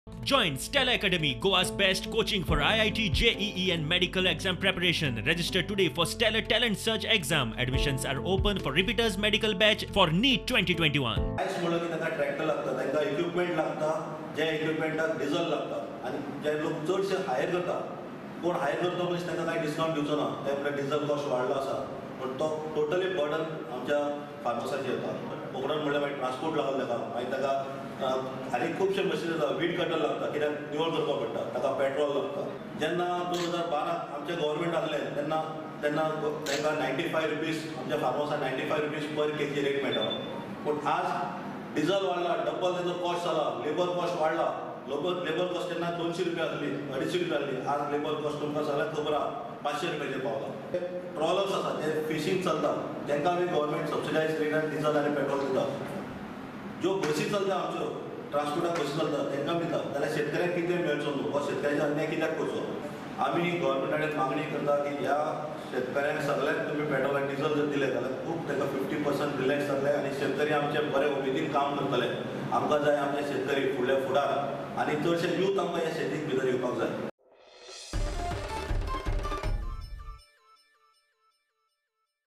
Join Stella Academy, Goa's best coaching for IIT, JEE and medical exam preparation. Register today for Stellar Talent Search exam. Admissions are open for repeaters medical batch for NEET 2021. आयज म्हणलं की तांकां tractor लागता, तांकां equipment लागता, जे इक्विपमेंटाक diesel लागता आनी जे लोक चडशे हायर करता, कोण हायर करता मनीस तांकां कांय डिस्कावंट दिवचो ना, ते म्हणल्यार डिजल कॉस्ट वाडलो आसा, पूण तो टोटली बर्डन आमच्या फार्मर्साचेर येता. कोंकणान म्हणल्यार मागीर ट्रान्सपोर्ट लागलो ताका, मागीर ताका आनी खुबशे मशीन आसा, वीड कटर लागता, कित्याक निवळ करपाक पडटा, ताका पेट्रोल लागता. जेन्ना 2012 आमचें गव्हर्मेंट आसलें तेन्ना तेन्ना तांकां 95 रुपीज आमच्या फार्मर्साक 95 रुपीज पर केजी रेट मेळटालो. पूण आज डिजल वाडला, डबल तेजो कॉस्ट जाला, लेबर कॉस्ट वाडला. लेबर कॉस्ट तेन्ना 200 रुपया आसली, 250 रुपया आसली, आज लेबर कॉस्ट तुमकां सगळ्यांक खबर आहा 500 रुपयाचेर पावला. ट्रॉलर्स आसा जे फिशींग चलता तांकां आमी गव्हर्मेंट सबसिडायज रेटान डिजल आनी पेट्रोल दिता. ज्यो बसी चलता आमच्यो ट्रान्सपोर्टाक बसी चलता तांकां दिता, जाल्यार शेतकऱ्यांक कितें मेळचो न्हू, हो शेतकऱ्याचो अन्याय कित्याक करचो? आमी गव्हर्मेंटा कडेन मागणी करता की ह्या शेतकऱ्यांक सगळ्यांक तुमी पेट्रोल आनी डिजल जर दिलें जाल्यार खूब तांकां 50% रिलॅक्स जातले आनी शेतकरी आमचे बरे उमेदीन काम करतले. आमकां जाय आमचे शेतकरी फुडल्या फुडार आनी चडशे यूथ आमकां ह्या शेतीक भितर येवपाक जाय.